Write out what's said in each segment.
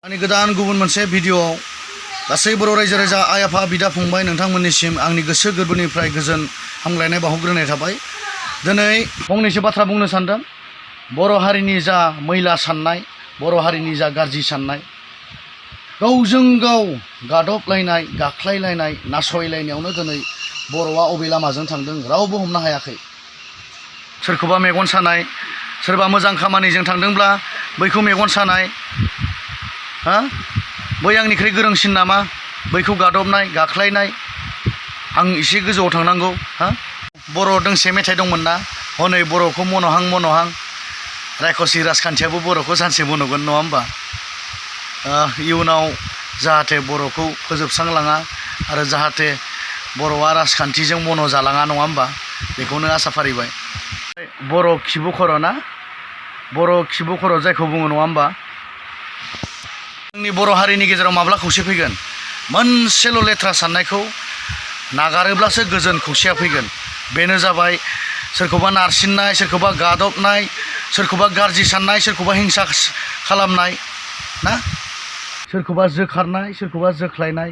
आंनि गोदान गुबुन मोनसे भिडिअआव गासै बर' रायजो राजा आइ आफा बिदा फंबाय नोंथांमोननिसिम आंनि गोसो गोरबोनिफ्राय गोजोन हामलायनाय बावहरग्रोनाय थाबाय। दिनै फंनैसो बाथ्रा बुंनो सानदों। बर' हारिनि जा मैला साननाय, बर' हारिनि जा गाज्रि साननाय, गावजों गाव गादबलायनाय, गाख्लायलायनाय, नासयलायनायावनो दिनै बर'आ अबे लामाजों थांदों रावबो हमनो हायाखै। सोरखौबा मेगन सानाय, सोरबा मोजां खामानिजों थांदोंब्ला बैखौ मेगन सानाय, बै आंनिख्रुइ गोरोंसिन नामा, बैखौ गादबनाय, गाख्लायनाय, आं एसे गोजौआव थांनांगौ। बर' दोंसे मेथाइ दंमोन ना, हनै बर'खौ मन'हां मन'हां, रायखसि राजखान्थियाबो बर'खौ सानसे मन'गोन, नङा होमबा? इयुनाव जाहाथे बर'खौ फोजोबस्रांलाङा आरो जाहाथे बर'आ राजखान्थिजों मन' जालाङा, नङा होमबा? बेखौनो आसा फारिबाय। बर' खिबु खर' ना, बर' खिबु खर' जायखौ बुङो, नङा होमबा? जोंनि बर' हारिनि गेजेराव माब्ला खौसे फैगोन? मोनसेल' लेथ्रा साननायखौ नागारोब्लासो गोजोन खौसेया फैगोन। बेनो जाबाय सोरखौबा नारसिननाय, सोरखौबा गादबनाय, सोरखौबा गाज्रि साननाय, सोरखौबा हिंसा खालामनाय ना, सोरखौबा जोखारनाय, सोरखौबा जोख्लायनाय।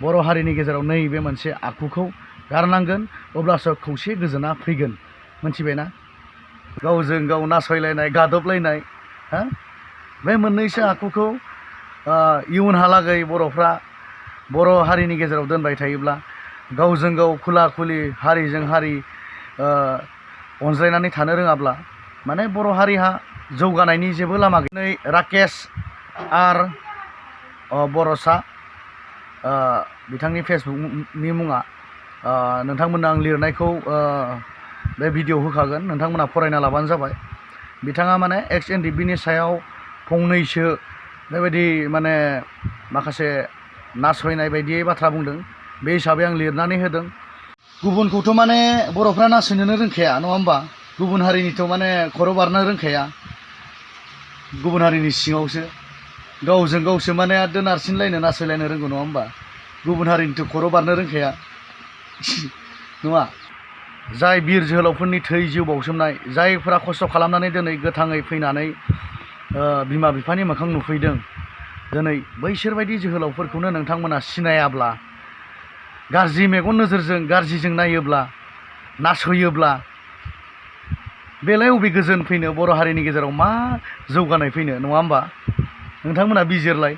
बर' हारिनि गेजेराव नैबे मोनसे आखुखौ गारनांगोन, अब्लासो खौसे गोजोना फैगोन। मोनथिबायना? गावजों गाव नासयलायनाय, गादबलायनाय, बे मोननैसो आखुखौ इयुनहालागै बर'फ्रा बर' हारिनि गेजेराव दोनबाय थायोब्ला, गावजों गाव खुला खुलि हारिजों हारि अनज्लायनानै थानो रोङाब्ला, माने बर' हारिहा जौगानायनि जेबो लामा गैया। दिनै राकेश आर बर'सा, बिथांनि फेसबुकनि मुङा, नोंथांमोननो आं लिरनायखौ बे भिडिअ होखागोन, नोंथांमोना फरायना लाबानो जाबाय। बिथाङा माने XNDP-नि सायाव फंनैसो बेबायदि माने माखासे नासयनाय बायदियै बाथ्रा बुंदों। बे हिसाबै आं लिरनानै होदों। गुबुनखौथ' माने बर'फ्रा नासयनोनो रोंखाया, नङा होमबा? गुबुन हारिनिथ' माने खर' बारनो रोंखाया। गुबुन हारिनि सिङावसो गावजों गावसो माने आरो नारसिनलायनो, नासयलायनो रोंगौ, नङा होमबा? गुबुन हारिनिथ' खर' बारनो रोंखाया नङा। जाय बिर जोहोलावफोरनि थै जिउ बाउसोमनाय, जायफोरा खस्थ' खालामनानै दिनै गोथाङै फैनानै बिमा बिफानि मोखां नुफैदों, दिनै बैसोरबायदि जोहोलावफोरखौनो नोंथांमोना सिनायाब्ला, गाज्रि मेगन नोजोरजों गाज्रिजों नायोब्ला, नासयोब्ला, बेलाय अबे गोजोन फैनो? बर' हारिनि गेजेराव मा जौगानाय फैनो? नङा होमबा? नोंथांमोना बिजिरलाय।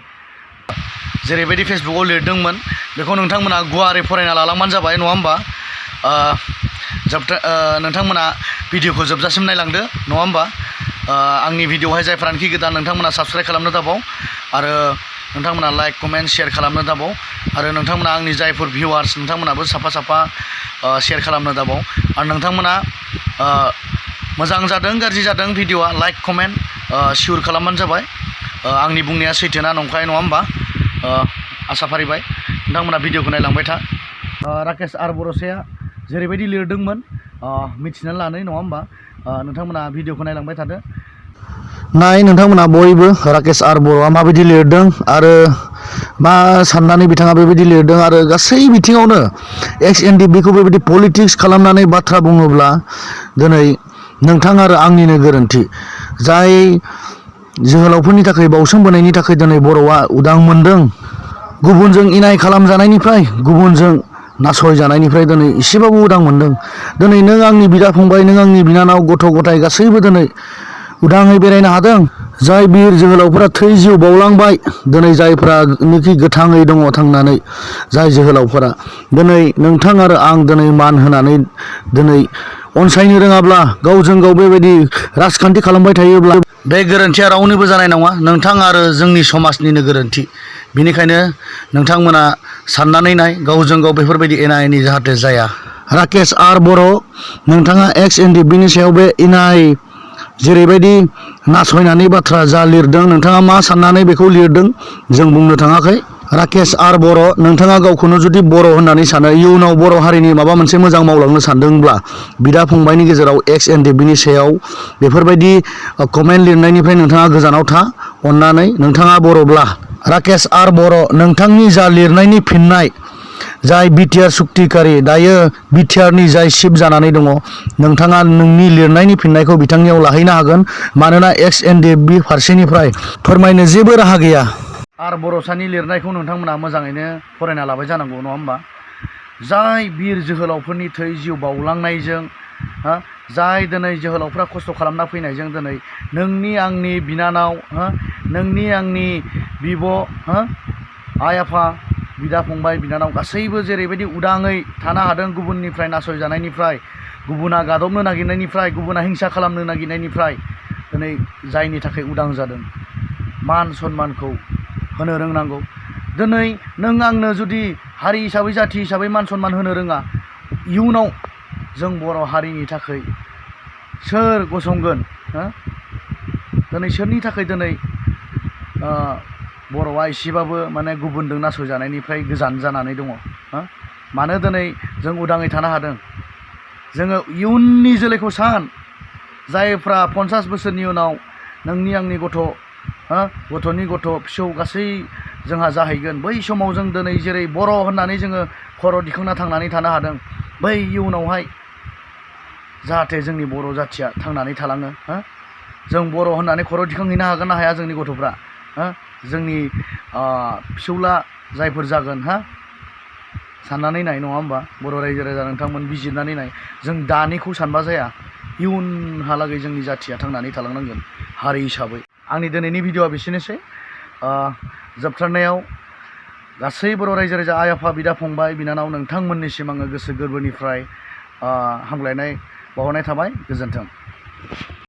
जेरैबायदि फेसबुकआव लिरदोंमोन बेखौ नोंथांमोना गुवारै फरायना लालांबानो जाबाय, नङा होमबा? नोंथांमोना भिडिअखौ जोबजासिम नायलांदो, नङा होमबा? आंनि भिडिअआवहाय जायफ्रानोखि गोदान, नोंथांमोना साबस्क्राइब खालामनो दाबाव, आरो नोंथांमोना लाइक, कमेन्ट, शेयार खालामनो दाबाव, आरो नोंथांमोना आंनि जायफोर भिउवार्स, नोंथांमोनाबो साफा साफा शेयार खालामनो दाबाव। आरो नोंथांमोना मोजां जादों गाज्रि जादों भिडिअआ, लाइक, कमेन्ट सिउर खालामबानो जाबाय। आंनि बुंनाया सैथोना नंखाय, नङा होमबा? आसा फारिबाय नोंथांमोना भिडिअखौ नायलांबाय था। राकेश आर बर'साया जेरैबायदि लिरदोंमोन मिथिनानै लानाय, नङा होमबा? नोंथांमोना भिडिअखौ नायलांबाय थादो। नोंथांमोना बयबो राकेश आर बर'आ माबायदि लिरदों आरो मा साननानै बिथाङा बेबायदि लिरदों, आरो गासै बिथिङावनो XNDP-खौ बेबायदि पलिटिक्स खालामनानै बाथ्रा बुङोब्ला दिनै नोंथां आरो आंनिनो गोरोन्थि। जाय जोहोलावफोरनि थाखाय बाउसोमबोनायनि थाखाय दिनै बर'आ उदां मोनदों, गुबुनजों इनाय खालामजानायनिफ्राय, गुबुनजों नासयजानायनिफ्राय दिनै एसेबाबो उदां मोनदों। दिनै नों आंनि बिदा फंबाय, नों आंनि बिनानाव, गथ' गथाय गासैबो दिनै उदाङै बेरायनो हादों। जाय बिर जोहोलावफोरा थै जिउ बाउलांबाय, दिनै जायफ्रानोखि गोथाङै दङ थांनानै, जाय जोहोलावफोरा दिनै नोंथां आरो आं दिनै मान होनानै दिनै अनसायनो रोङाब्ला, गावजों गाव बेबायदि राजखान्थि खालामबाय थायोब्ला, बे गोरोन्थिया रावनिबो जानाय नङा, नोंथां आरो जोंनि समाजनिनो गोरोन्थि। बेनिखायनो नोंथांमोना साननानै नाय, गावजों गाव बेफोरबायदि एना एनि जाहाथे जाया। राकेश आर बर', नोंथाङा XNDP-नि सायाव बे इनाय, जेरैबायदि नासयनानै बाथ्रा जा लिरदों, नोंथाङा मा साननानै बेखौ लिरदों जों बुंनो थाङाखै। राकेश आर बर', नोंथाङा गावखौनो जुदि बर' होननानै सानो, इयुनाव बर' हारिनि माबा मोनसे मोजां मावलांनो सानदोंब्ला, बिदा फंबायनि गेजेराव XNDP-नि सायाव बेफोरबायदि कमेन्ट लिरनायनिफ्राय नोंथाङा गोजानाव था, अननानै। नोंथाङा बर'ब्ला, राकेश आर बर', नोंथांनि जा लिरनायनि फिननाय, जाय बिटिआर सुक्तिकारि दायो बिटिआरनि जाय चिफ जानानै दङ नोंथाङा नोंनि लिरनायनि फिननायखौ बिथांनियाव लाहैनो हागोन मानोना XNDF फारसेनिफ्राय फोरमायनो जेबो राहा गैया आरो बर'सानि लिरनायखौ नोंथांमोना मोजाङैनो फरायना लाबाय जानांगौ नङा होमबा जाय बिर जोहोलावफोरनि थै जिउ बावलांनायजों जाय दिनै जोहोलावफ्रा खस्थ' खालामना फैनायजों दिनै नोंनि आंनि बिनानाव नोंनि आंनि बिब' आइ आफा बिदा फंबाय बिनानाव गासैबो जेरैबायदि उदाङै थानो हादों गुबुननिफ्राय नासयजानायनिफ्राय गुबुना गादबनो नागिरनायनिफ्राय गुबुना हिंसा खालामनो नागिरनायनिफ्राय दिनै जायनि थाखाय उदां जादों मान सन्मानखौ होनो रोंनांगौ दिनै नों आंनो जुदि हारि हिसाबै जाथि हिसाबै मान सन्मान होनो रोङा इयुनाव जों बर' हारिनि थाखाय सोर गसंगोन दिनै सोरनि थाखाय दिनै बर'आ एसेबाबो माने गुबुनजों नासयजानायनिफ्राय गोजान जानानै दङ मानो दिनै जों उदाङै थानो हादों जोङो इयुननि जोलैखौ सान जायफ्रा 50 बोसोरनि उनाव नोंनि आंनि गथ'नि गथ' फिसौ गासै जोंहा जाहैगोन बै समाव जों दिनै जेरै बर' होननानै जोङो खर' दिखांना थांनानै थानो हादों बै इयुनावहाय जाहाथे जोंनि बर' जाथिया थांनानै थालाङो जों बर' होननानै खर' दिखांहैनो हागोन ना हाया जोंनि गथ'फ्रा जोंनि फिसौला जायफोर जागोन साननानै नाय नङा होमबा बर' रायजो राजा नोंथांमोन बिजिरनानै नाय जों दानिखौ सानबा जाया इयुनहालागै जोंनि जाथिया थांनानै थालांनांगोन हारि हिसाबै आंनि दिनैनि भिडिअ'आ बेसेनोसै जोबथारनायाव गासै बर' रायजो राजा आइ आफा बिदा फंबाय बिनानाव नोंथांमोननिसिम आङो गोसो गोरबोनिफ्राय हामलायनाय बावहरनाय थाबाय गोजोन्थों।